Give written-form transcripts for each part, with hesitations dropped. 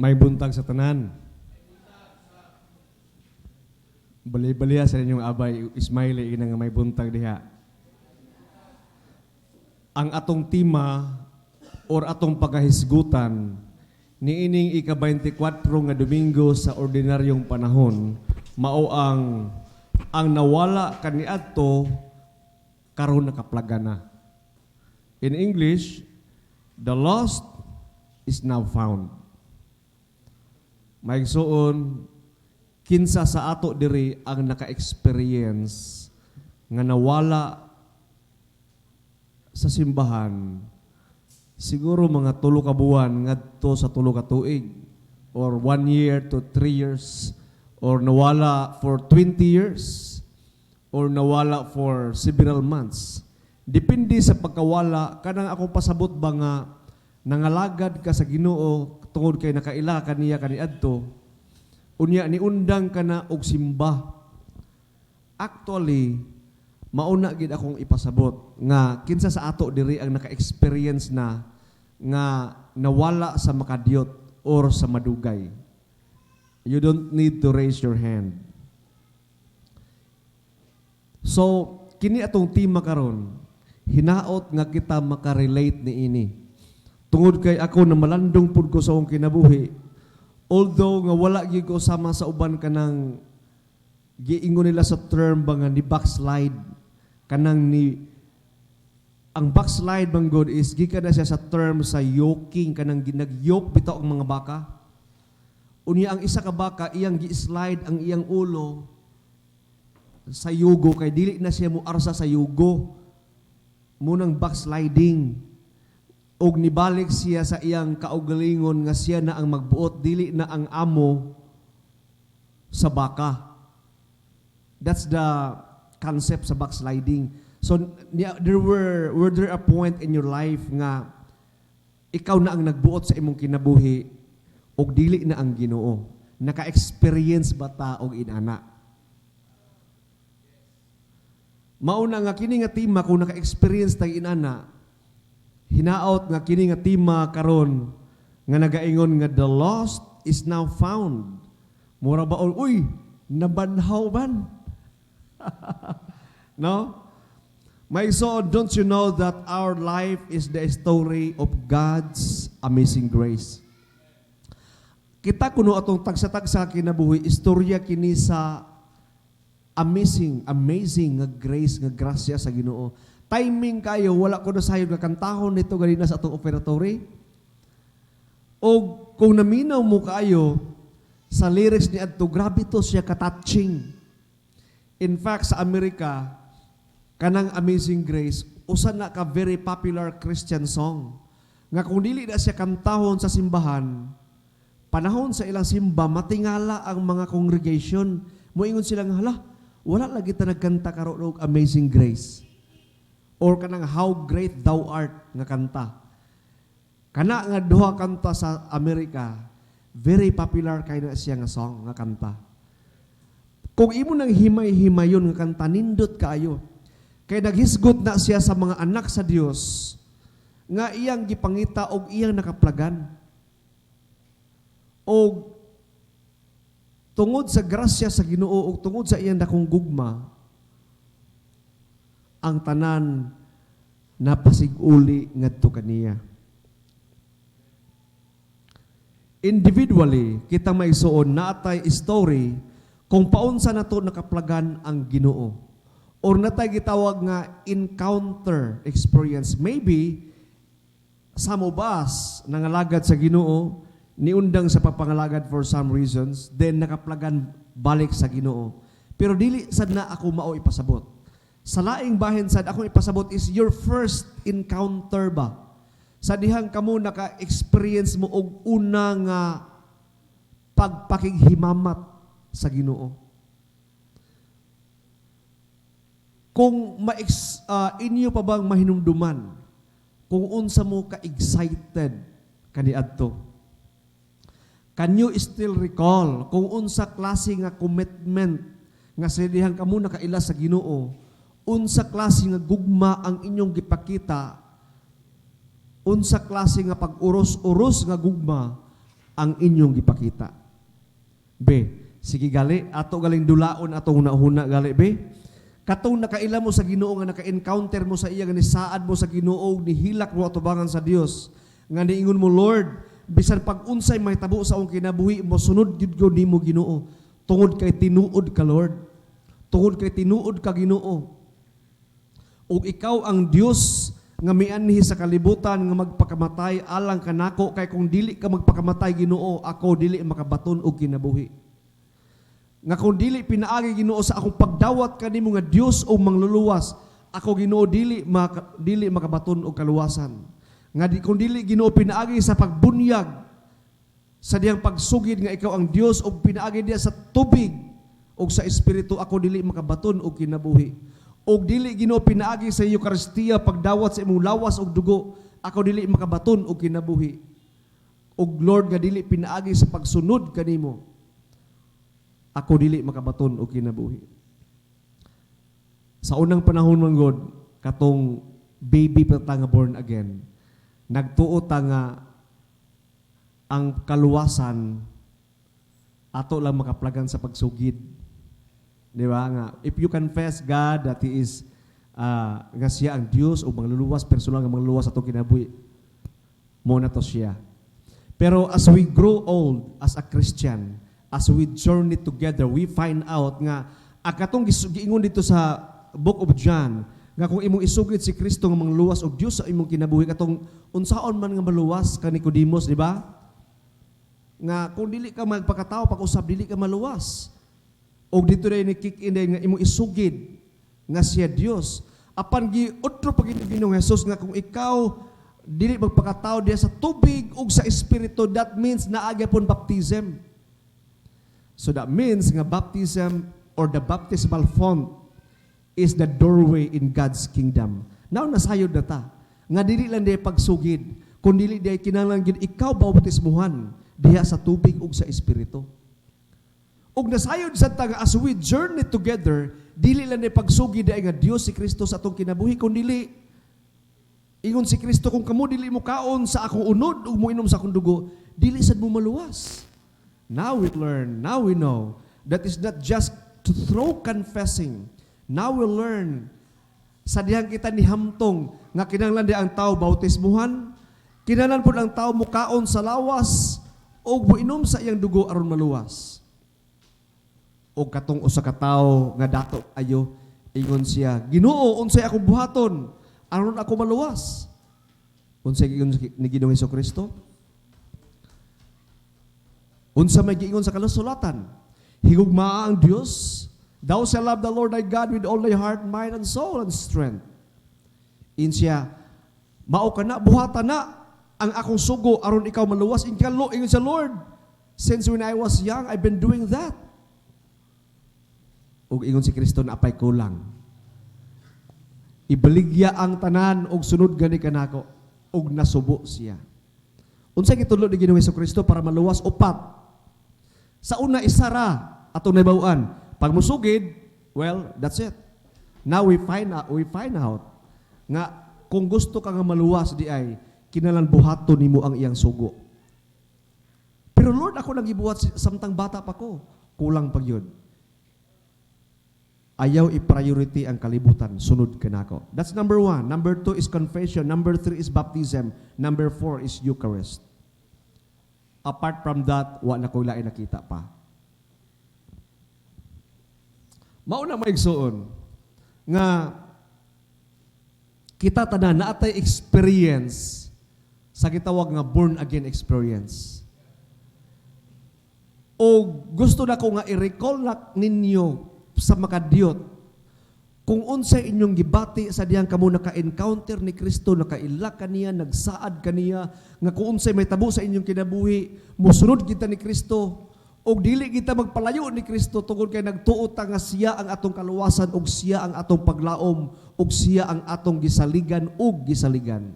Maayong buntag sa tanan. Bali-baliha sa inyong abay, smiley ina nga may buntag diha. Ang atong tema or atong pagahisgutan niining ika-24 nga Domingo sa ordinaryong panahon mao ang nawala kaniadto karon nakaplaga na. In English, "The lost is now found." Mga igsoon, kinsa sa ato diri ang naka-experience nga nawala sa simbahan siguro mga 3 ka buwan ngadto sa 3 ka tuig or 1 year to 3 years or nawala for 20 years or nawala for several months? Depende sa pagkawala. Kanang akong pasabot ba nga nangalagad ka sa Ginoo tungod kay nakaila ka niya kaniadto, unya niundang ka na og simba. Actually, mauna gid akong ipasabot nga kinsa sa ato diri ang naka-experience na nga nawala sa makadiyot or sa madugay? You don't need to raise your hand. So, kini atong tema karon, hinaot nga kita makarelate niini. Tungod kay ako na malandong pud ko sa akong kinabuhi. Although nga wala gyud ko sama sa uban, kanang giingon nila sa term ba nga ni backslide, kanang ni ang backslide bang God is gikan na siya sa term sa yoking, kanang ginag-yoke bitaw ang mga baka. Unya ang isa ka baka, iyang gi-slide ang iyang ulo sa yugo kay dili na siya mo arsa sa yugo. Mao nang backsliding. Og nibalik siya sa iyang kaugalingon nga siya na ang magbuot, dili na ang amo sa baka. That's the concept sa backsliding. So there were there a point in your life nga ikaw na ang nagbuot sa imong kinabuhi og dili na ang Ginoo? Naka-experience ba ta og inana? Mauna nga kini nga tema, kung naka-experience tag inana, hinaot nga kini nga tema karon nga nagaingon nga "The lost is now found." Mura ba, uy, nabanhaw man? No? My so don't you know that our life is the story of God's amazing grace? Kita kuno atong tagsa-tagsa kinabuhi, istorya kini sa amazing, amazing nga grace, nga grasya sa Ginoo. Timing kayo, wala ko na sayod nga kantahon nito ganina sa atong offertory. O kung naminaw mo kayo sa lyrics ni adto, grabe to siya ka-touching. In fact, sa Amerika, kanang Amazing Grace, usa na ka very popular Christian song. Nga kung dili na siya kantahon sa simbahan, panahon sa ilang simba, matingala ang mga congregation. Moingon silang, "Hala, wala lagi ta nagkanta karon og Amazing Grace." Or kanang How Great Thou Art nga kanta. Kana nga duha kanta sa Amerika, very popular kay na siya nga song, nga kanta. Kung imo nang himay-himayon nga kanta, nindot kaayo. Kay naghisgot na siya sa mga anak sa Dios nga iyang gipangita og iyang nakaplagan. Og tungod sa grasya sa Ginoo ug tungod sa iyang dakong gugma, ang tanan napasig-uli ngadto kaniya. Individually, kita maigsuon naatay story kung paunsa nato nakaplagan ang Ginoo. Or natay gitawag nga encounter experience. Maybe some of us nangalagad sa Ginoo, niundang sa pagpangalagad for some reasons, then nakaplagan balik sa Ginoo. Pero dili sad na ako mao ipasabot. Sa laing bahin sad akong ipasabot is your first encounter ba? Sa dihang kamo naka-experience mo og una nga pagpakighimamat sa Ginoo. Kung ma inyo pa bang mahinumduman kung unsa mo ka-excited kaniadto? Can you still recall kung unsa klase nga commitment nga sa dihang kamo nakaila sa Ginoo, unsa klase nga gugma ang inyong gipakita, unsa klase nga pag-uros-uros nga gugma Ang inyong gipakita. B. Sige gali, ato galing dulaon atong hunahuna gali, B. Katong nakaila mo sa Ginoo, nga naka-encounter mo sa iya, nga nisaad mo sa Ginoo, nihilak mo atubangan sa Dios, nga niingon mo, "Lord, bisan pag unsay mahitabo sa akong kinabuhi, mo sunod gyud ko nimo, Ginoo. Tungod kay tinuod ka, Lord. Tungod kay tinuod ka, Ginoo. Ug ikaw ang Dios nga mianhi sa kalibutan nga magpakamatay alang kanako, kay kung dili ka magpakamatay, Ginoo, ako dili makabaton og kinabuhi. Nga kung dili pinaagi, Ginoo, sa akong pagdawat kanimo nga Dios o mangluluwas, ako, Ginoo, dili makabaton og kaluwasan. Nga kung dili, Ginoo, pinaagi sa pagbunyag sa diyang pagsugid nga ikaw ang Dios og pinaagi diya sa tubig og sa espiritu, ako dili makabaton og kinabuhi. Og dili, Ginoo, pinaagi sa Eukaristiya, pagdawat sa imong lawas og dugo, ako dili makabaton og kinabuhi. Og Lord, nga dili pinaagi sa pagsunod kanimo, ako dili makabaton og kinabuhi." Sa unang panahon man god, katong baby pa ta nga born again, nagtuo ta nga ang kaluwasan ato lang makaplagan sa pagsugid. Di ba nga if you confess God that He is nga siya ang Dios o mangluluwas, personal nga mangluluwas atong kinabuhi, mo na to siya. Pero as we grow old as a Christian, as we journey together, we find out nga ang katong giingon dito sa Book of John nga kung imong isugid si Kristo nga mangluwas og Dios sa imong kinabuhi, katong unsaon man nga maluwas ka, Nicodemus, di ba? Nga kung dili ka magpakatao pag-usab, dili ka maluwas. Og dito na ni kick in nga imong isugid nga siya Dios. Apan giutro pa gyud ni Ginoong Jesus nga kung ikaw dili magpakatao diya sa tubig ug sa espiritu, that means naa gyapon baptism. So that means nga baptism or the baptismal font is the doorway in God's kingdom. Now nasayod na ta nga dili lang diay pagsugid, kun dili diay kinahanglan gyud ikaw bautismuhan diha sa tubig ug sa espiritu. Ug nasayod sa ta nga as we journey together, dili lang diay pagsugid diay nga Dios si Kristo sa atong kinabuhi, kun dili ingon si Kristo, "Kung kamo dili mo kaon sa akong unod ug moinom sa akong dugo, dili sad mo maluwas." Now we learn, now we know that is not just to through confessing. Now we learn sa dihang kita nihamtong nga kinahanglan di ang tao bautismuhan, kinahanglan pud ang tao mukaon sa lawas ug moinom sa iyang dugo aron maluwas. Og katong usa ka tawo nga dato ayo, ingon siya, "Ginoo, unsay akong buhaton aron ako maluwas?" Unsay giingon ni Ginoong Kristo? Unsa may giingon sa kasulatan? Higugmaa ang Dios. "Thou shalt love the Lord thy God with all thy heart, mind, and soul, and strength." Ingon siya, "Mao kana, buhata na ang akong sugo aron ikaw maluwas." Ingon siya, "Lord, since when I was young, I've been doing that." Ug ingon si Kristo, "Naa pay kulang. Ibaligya ang tanan og sunod gani kanako." Ug nasubo siya. Unsay gitudlo ni Ginoong Kristo para maluwas? Upat. Sa una, isa ra atong nahibaw-an. Pag musugid, well, that's it. Now we find out nga kung gusto ka nga maluwas di ay kinahanglan buhaton nimo ang iyang sugo. "Pero Lord, ako nang gibuhat samtang bata pa ko." Kulang pa gyud. Ayaw i-priority ang kalibutan, sunod ka nako. That's number one. Number two is confession. Number three is baptism. Number four is Eucharist. Apart from that, wa na ko lain nakita pa. Mao na, mga igsuon, nga kita tanan naatay experience sa gitawag nga born again experience. O gusto na ko nga i-recall na ninyo sa makadiyot kung unsay inyong gibati sa diyang kamo naka-encounter ni Kristo, nakaila kaniya, nagsaad kaniya, nga kung unsay may tabo sa inyong kinabuhi, musunod kita ni Kristo, ug dili kita magpalayo ni Kristo tungod kay nagtuo ta nga siya ang atong kaluwasan ug siya ang atong paglaom ug siya ang atong gisaligan ug gisaligan.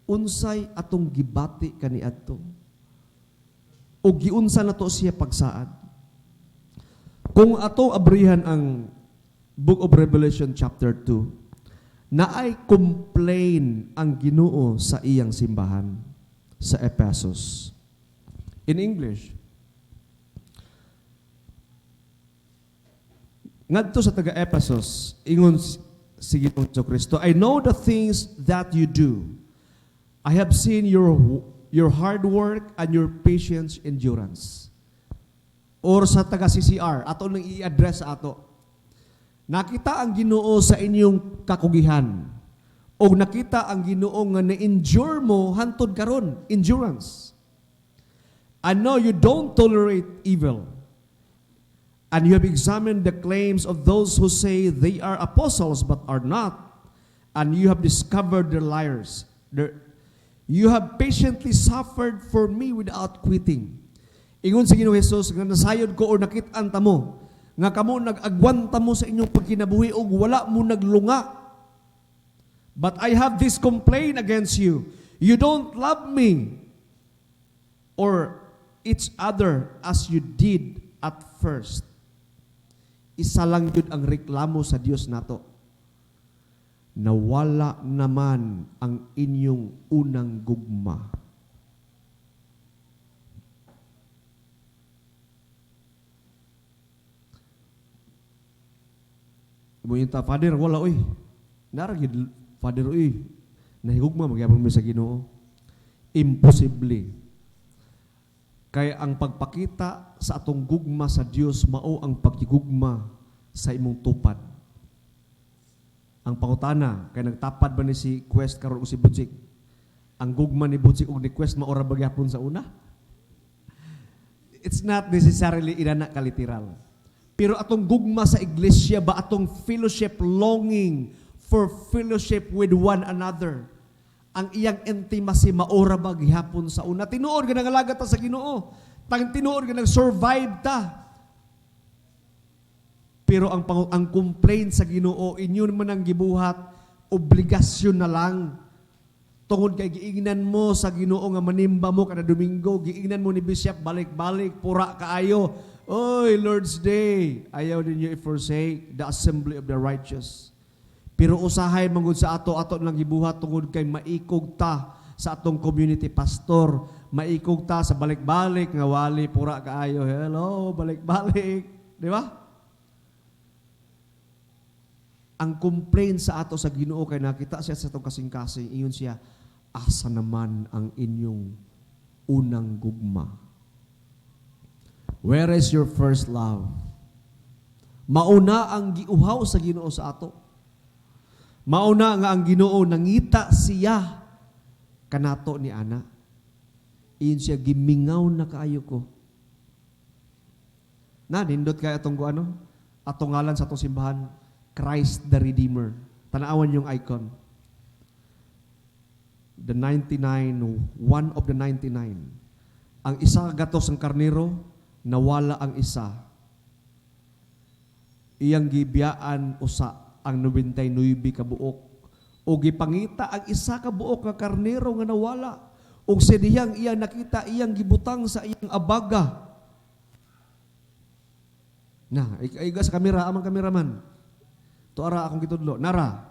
Unsay atong gibati kaniadto? Ug giunsa nato siya pagsaad? Kung ato abrihan ang Book of Revelation chapter 2, naay complain ang Ginoo sa iyang simbahan, sa Laodicea. sa Ephesus. In English, ngadto sa taga Ephesus, ingon si Ginoong Kristo, "I know the things that you do. I have seen your hard work and your patience endurance." Or sa taga CCR, ato nang i-address sa ato. Nakita ang Ginoo sa inyong kakugihan. O nakita ang Ginoo nga na-endure mo hantod karon, endurance. "I know you don't tolerate evil. And you have examined the claims of those who say they are apostles but are not, and you have discovered their liars. You have patiently suffered for me without quitting." Ingon si Ginoong Jesus nga nasayod ko or nakit-an ta mo nga kamo nag-agwanta mo sa inyong pagkinabuhi ug wala mo naglunga. "But I have this complaint against you. You don't love me or each other as you did at first." Isa lang yun ang reklamo sa Dios nato. Nawala naman ang inyong unang gugma. Muyinta, "Father, wala oy. Nara gid, Father, oy. Nahigugma magyapon mi sa Ginoo." Imposible. Kay ang pagpakita sa atong gugma sa Dios mao ang pagigugma sa imong tupad. Ang pangutana, kay nagtapad ba ni si Quest karon o si Budjik? Ang gugma ni Budjik ug ni Quest mao ra ba gyapon sa una? It's not necessarily inana ka literal. Pero atong gugma sa iglesia ba, atong fellowship, longing for fellowship with one another, ang iyang intimacy maora ba gihapon sa una? Tinuod nga nangalaga ta sa Ginoo. Tang tinuod nga nag-survive ta. Pero ang complaint sa Ginoo, inyo man ang gibuhat, obligasyon na lang. Tungod kay giingnan mo sa Ginoo nga manimba mo kada Domingo, giingnan mo ni Bishop balik-balik, pura kaayo. Oy, Lord's Day, ayaw ninyo i-forsake the assembly of the righteous. Pero usahay manggod sa ato, ato lang gibuhat tungod kay maikog ta sa atong community pastor, maikog ta sa balik-balik nga wali pura kaayo. Hello, balik-balik, di ba? Ang complaint sa ato sa Ginoo kay nakita siya sa atong kasing-kasing, ingon siya, "Asa naman ang inyong unang gugma? Where is your first love?" Mauna ang giuhaw sa Ginoo sa ato. Mauna nga ang Ginoo nangita siya kanato ni ana. Iyon siya, "Gimingaw na kaayo ko." Na nindot kay atong ano? Atong ngalan sa atong simbahan, Christ the Redeemer. Tanawan yung icon. The 99, one of the 99. Ang isa gatos ang karnero, nawala ang isa. Iyang gibiyaan usa ang 99 ka buok. O gipangita ang isa ka buok nga karnero nga nawala. Og sa dihang iyang nakita, iyang gibutang sa iyang abaga. Na, iga sa kamera, amang kameraman. Tuara akong gitudlo. Nara.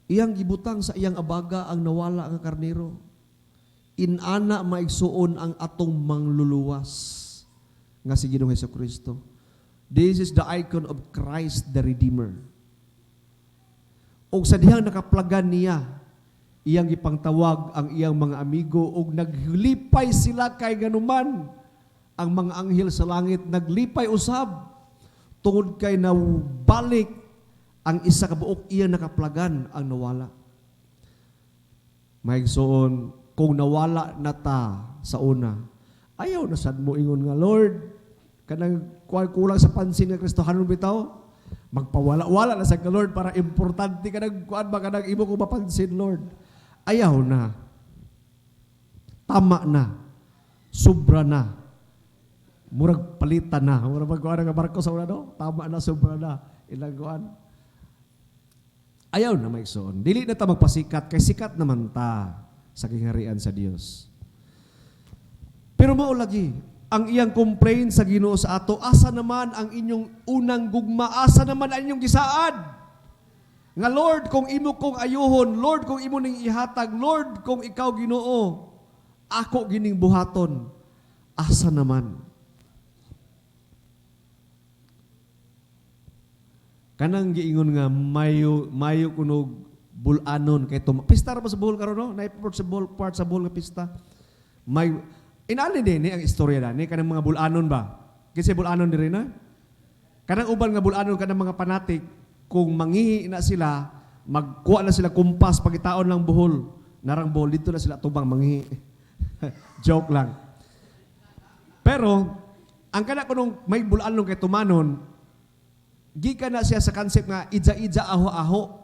Iyang gibutang sa iyang abaga ang nawala nga karnero. Inana maigsuon ang atong mangluluwas nga si Ginoong Hesukristo. This is the icon of Christ the Redeemer. Og sa dihang nakaplagan niya, iyang gipangtawag ang iyang mga amigo ug naglipay sila kay ganuman ang mga anghel sa langit naglipay usab tungod kay nabalik ang isa ka buok iyang nakaplagan ang nawala. Maigsoon, kung nawala na ta sa una, ayaw na sad mo ingon nga, "Lord, kanang kulang sa pansin nga Kristohanon bitaw, magpawala-wala na sa ka, Lord, para importante ka nang kuan ba kanang imo ko mapansin, Lord." Ayaw na. Tama na. Sobra na. Murag palitan na. Murag magkuan nga barko sa una, no? Tama na, sobra na. Ilang kuan. Ayaw na, maigsoon. Dili na ta magpasikat, kay sikat naman ta sa kingharian sa Dios. Pero mao lagi, ang iyang complaint sa Ginoo sa ato, "Asa naman ang inyong unang gugma? Asa naman ang inyong gisaad? Nga Lord, kung imo kong ayuhon, Lord, kung imo ning ihatag, Lord, kung ikaw Ginoo, Ako gining buhaton. Asa naman? Kanang giingon nga mayo mayo kunog bulanon kay pista ra ba sa Bohol karon, no? Naiport sa Bohol, part sa Bohol nga pista. May inani din ni ang istorya dani kanang mga bulanon ba? Kasi bulanon diri na. Kanang uban nga bulanon, kanang mga panatik, kung manghihi na sila, magkuha na sila kumpas, pagitaon lang buhol. Narang buhol dito na sila tubang manghihi. Joke lang. Pero ang kana kunong may bulanon kay tumanon, gikan na siya sa concept nga ija-ija, aho-aho.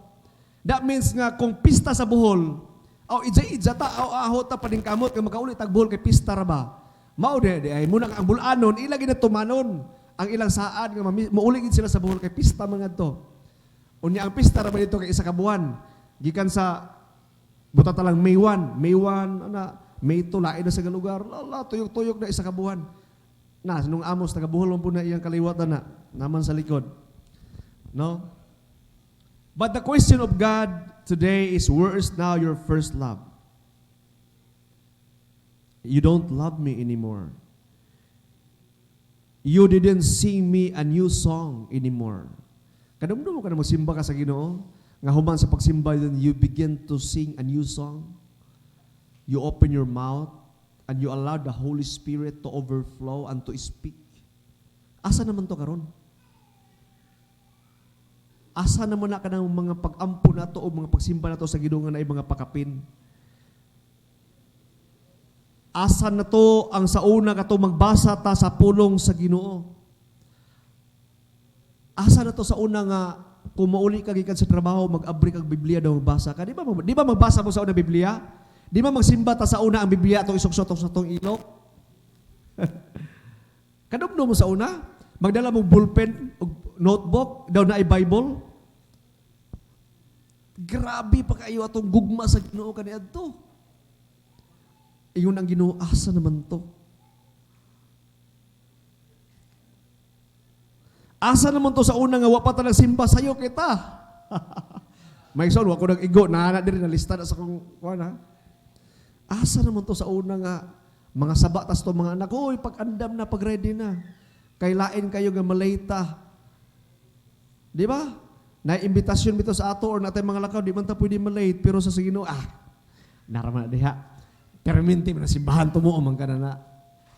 That means nga kung pista sa Bohol, aw ija-ija ta, aho-aho ta, paningkamot nga makauli tag Bohol kay pista ra ba. Mao di ay muna ang bulanon ila gid tumanon ang ilang saad nga mauli gid sila sa Bohol kay pista man ngadto. Unya ang pista ra ba dito kay isa ka buwan. Gikan sa buta ta lang May 1, May 1 ana, May 2 lain na sa lugar. Lala, tuyok-tuyok na isa ka buwan. Na nung amos taga Bohol man po na iyang kaliwat na naman sa likod. No? But the question of God today is, where is now your first love? You don't love me anymore. You didn't sing me a new song anymore. Kadumdum mo ka na magsimba ka sa Ginoo, nga human sa pagsimba, then you begin to sing a new song. You open your mouth and you allow the Holy Spirit to overflow and to speak. Asa naman to karon? Asa naman na kanang mga pag-ampo nato o mga pagsimba nato sa Ginoo nga naay mga pakapin? Asa na to ang sa una kato magbasa ta sa pulong sa Ginoo? Asa na to sa una nga kung mauli ka gikan sa trabaho, mag-abri kag Biblia daw magbasa ka? Di ba magbasa mo sa una Biblia? Di ba magsimba ta sa una ang Biblia atong isuksok sa atong ilok? Kadumdum mo sa una? Magdala mo ballpen ug notebook, daw na Bible. Grabe pa kayo atong gugma sa Ginoo kaniadto. Ingon ang Ginoo, asa naman to? Asa naman to sa una nga wa pa ta nagsimba sayo kita? May son, wa ko nag-igo, naana diri na lista na sa kong kuan ha. Asa naman to sa una nga mga saba tas to mga anak, oy, pag-andam na, pag ready na. Kay lain kayo nga malayta. Di ba? Na imbitasyon bito sa ato or natay mga lakaw, di man ta pwede malate, pero sa Ginoo, narama na diha. Perminti man ang simbahan tumuo man ka na na.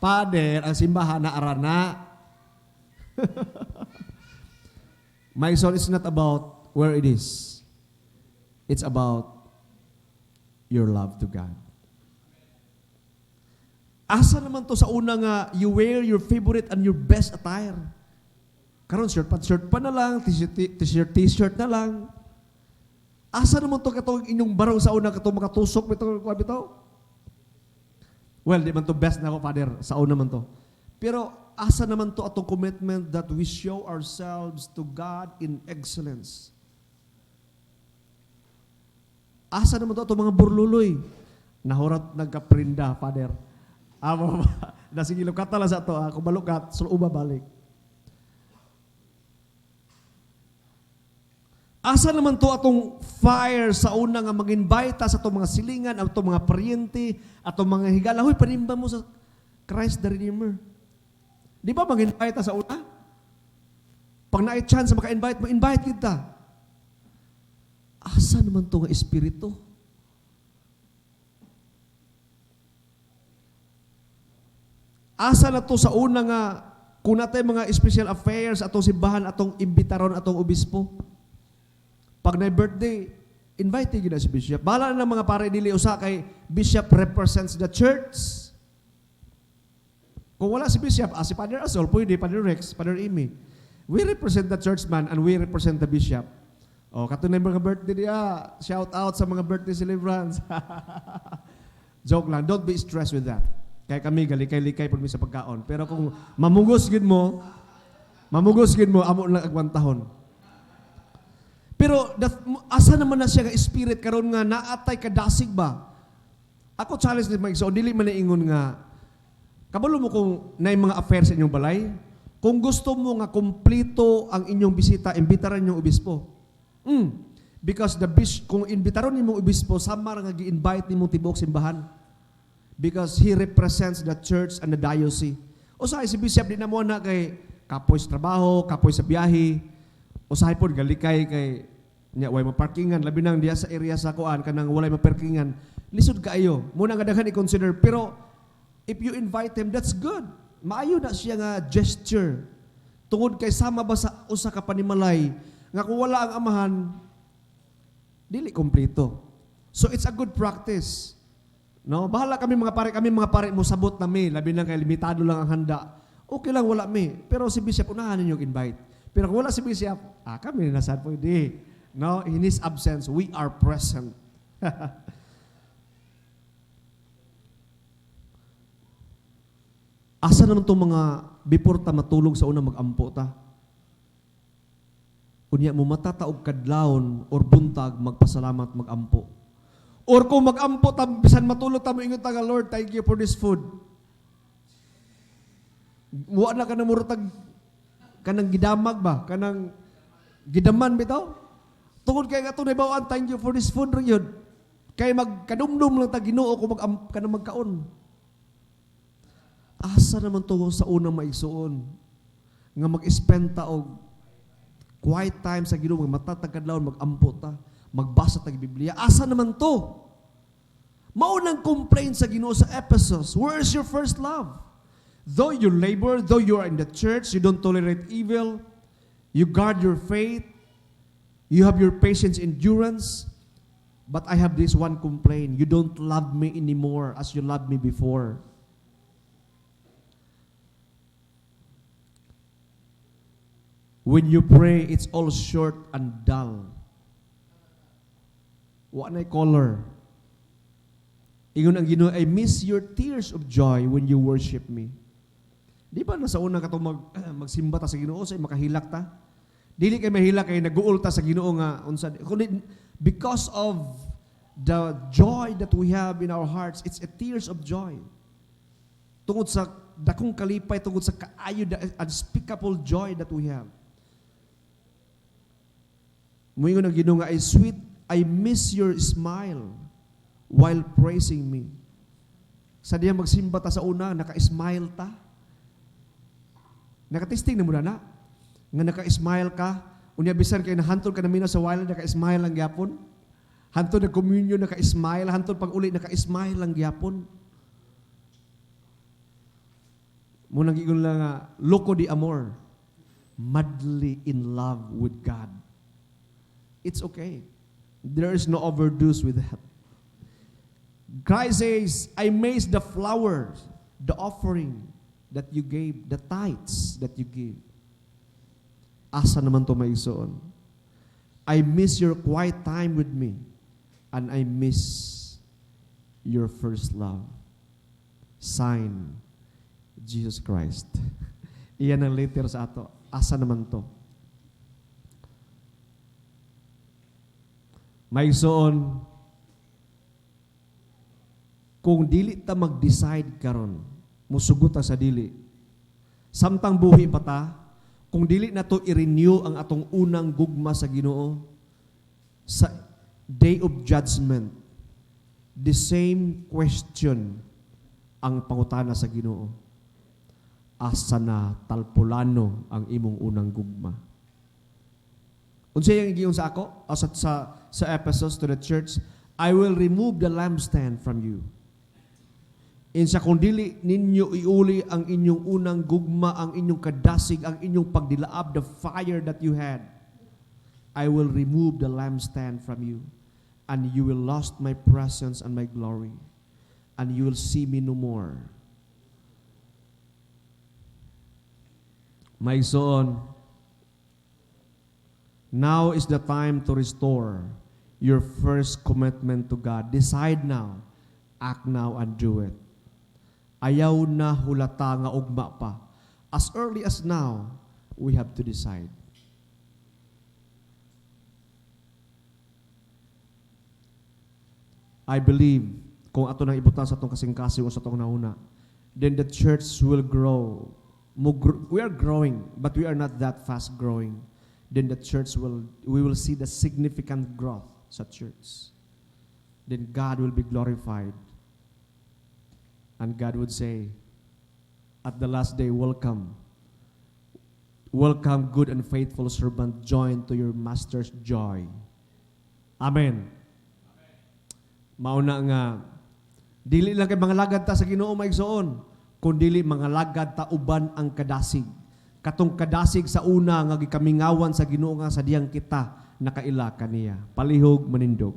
Father, ang simbahan na arana. My son, it's not about where it is. It's about your love to God. Asa naman to sa una nga you wear your favorite and your best attire? Karon shirt pa na lang, t-shirt, t-shirt na lang. Asa naman to katong inyong barong sa una katong makatusok bitaw kuan bitaw? Well, di man to best na ako, Father, sa una man to. Pero asa naman to atong commitment that we show ourselves to God in excellence? Asa naman to atong mga burluloy? Nahurat nagkaprinda, Father. Amo ba? Nasige lukata lang sa ato, ah. Kung malukat, suluba balik. Asa naman to atong fire sa una nga mag-invite sa atong mga silingan, atong mga paryente, atong mga higala, "Huy, panimba mo sa Christ the Redeemer"? Di ba mag-invite ta sa una? Pag naay chance maka-invite mo, invite kita. Asa naman to nga espiritu? Asa na to sa una nga kung natay mga special affairs atong simbahan, atong imbitaron atong obispo? Pag na birthday, invite gyud na si bishop. Bahala na ng mga pare dili usa kay bishop represents the church. Kung wala si bishop, si Father Asol, pwede, Father Rex, Father Amy. We represent the church man and we represent the bishop. O, katunay mga birthday niya, shout out sa mga birthday celebrants. Joke lang, don't be stressed with that. Kaya kami, galikay-likay po mi sa pagkaon. Pero kung mamugos gid mo, amo lang agwantahon. Pero asa naman na siya nga spirit karon nga naatay kadasig ba? Ako challenge ni Mike, so dili man ingon nga kabalo mo kung naay mga affairs sa inyong balay. Kung gusto mo nga kompleto ang inyong bisita, imbitaran inyong obispo. Because kung imbitaron nimong obispo, sama ra nga gi-invite nimong tibuok simbahan. Because he represents the church and the diocese. Usahay si bishop di na mo na kay kapoy sa trabaho, kapoy sa biyahe. Usahay pod galikay kay nya way maparkingan, labi nang diya sa area sa kuan, kanang walay maparkingan. Lisod kaayo. Muna nga daghan i-consider, pero if you invite him, that's good. Maayo na siya nga gesture. Tungod kay sama ba sa usa ka panimalay nga kung wala ang amahan, dili kompleto. So it's a good practice. No, bahala kami mga pare mo sabot na mi, labi na kay limitado lang ang handa. Okay lang wala mi, pero si bishop unahan ninyo invite. Pero kung wala si bishop, kami na sad pwede. No, in his absence, we are present. Asa naman itong mga before ta matulog sa una, magampo ta? Unya mo mata ta og kadlawon or buntag, magpasalamat, magampo. Or kung magampo ta bisan matulog ta, moingon ta nga, "Lord, thank you for this food." Wa na ka na murag kanang gidamag ba? Kanang gidaman bitaw? Tungod kay nga nahibaw-an, thank you for this food rin yun. Kay magkadumdum lang ta Ginoo kung mag kanang magkaon. Asa naman to sa unang, maigsuon, nga mag-spend ta og quiet time sa Ginoo, magmata tag kadlawon, magampo ta, magbasa tag Biblia. Asa naman to? Maunang complaint sa Ginoo sa Ephesus, "Where is your first love? Though you labor, though you are in the church, you don't tolerate evil, you guard your faith, you have your patience, endurance, but I have this one complaint: you don't love me anymore as you loved me before." When you pray, it's all short and dull. Wa na'y color. Ingon ang Ginoo, "I miss your tears of joy when you worship me." Di ba nasa una katong magsimba ta sa Ginoo sa makahilak ta? Dili kay mahilak kay naguol ta sa Ginoo nga unsa, kundi because of the joy that we have in our hearts, it's a tears of joy. Tungod sa dakong kalipay, tungod sa kaayo, the unspeakable joy that we have. Muingon ang Ginoo nga, I miss your smile while praising me." Sa diya magsimba ta sa una, naka-smile ta. Nakatesting na mo na nga naka-smile ka. Unya bisan kay nahantol ka na mina sa while, naka-smile lang gyapon. Hantod na communion, naka-smile. Hantod pag uli, naka-smile lang gyapon. Munang gigon lang nga, loco de amor. Madly in love with God. It's okay. There is no overdose with that. Christ says, "I miss the flowers, the offering that you gave, the tithes that you give." Asa naman to, maigsoon? "I miss your quiet time with me, and I miss your first love." Sign, Jesus Christ. Iyan ang letter sa ato. Asa naman to? Maigsoon, kung dili ta mag-decide karon, musugot ta sa dili. Samtang buhi pa ta, kung dili na to i-renew ang atong unang gugma sa Ginoo, sa day of judgment, the same question ang pangutana sa Ginoo. "Asa na, talpulano, ang imong unang gugma?" Unsa yang giingon sa ako? O sa Ephesus, to the church, "I will remove the lampstand from you." Insa kung dili ninyo iuli ang inyong unang gugma, ang inyong kadasig, ang inyong pagdilaab, the fire that you had, "I will remove the lampstand from you, and you will lost my presence and my glory, and you will see me no more." My son, now is the time to restore your first commitment to God. Decide now, act now, and do it. Ayaw na hulata nga ugma pa. As early as now, we have to decide. I believe, kung ato nang ibutang sa atong kasing-kasing o sa atong nauna, then the church will grow. We are growing, but we are not that fast growing. Then we will see the significant growth sa church. Then God will be glorified. And God would say, at the last day, "Welcome. Welcome, good and faithful servant, join to your master's joy." Amen. Mauna nga, dili lang kay mangalagad ta sa Ginoo, mga igsoon, kun dili mangalagad ta uban ang kadasig. Katong kadasig sa una nga gikamingawan sa Ginoo nga sa diyang kita nakaila kaniya. Palihog manindog.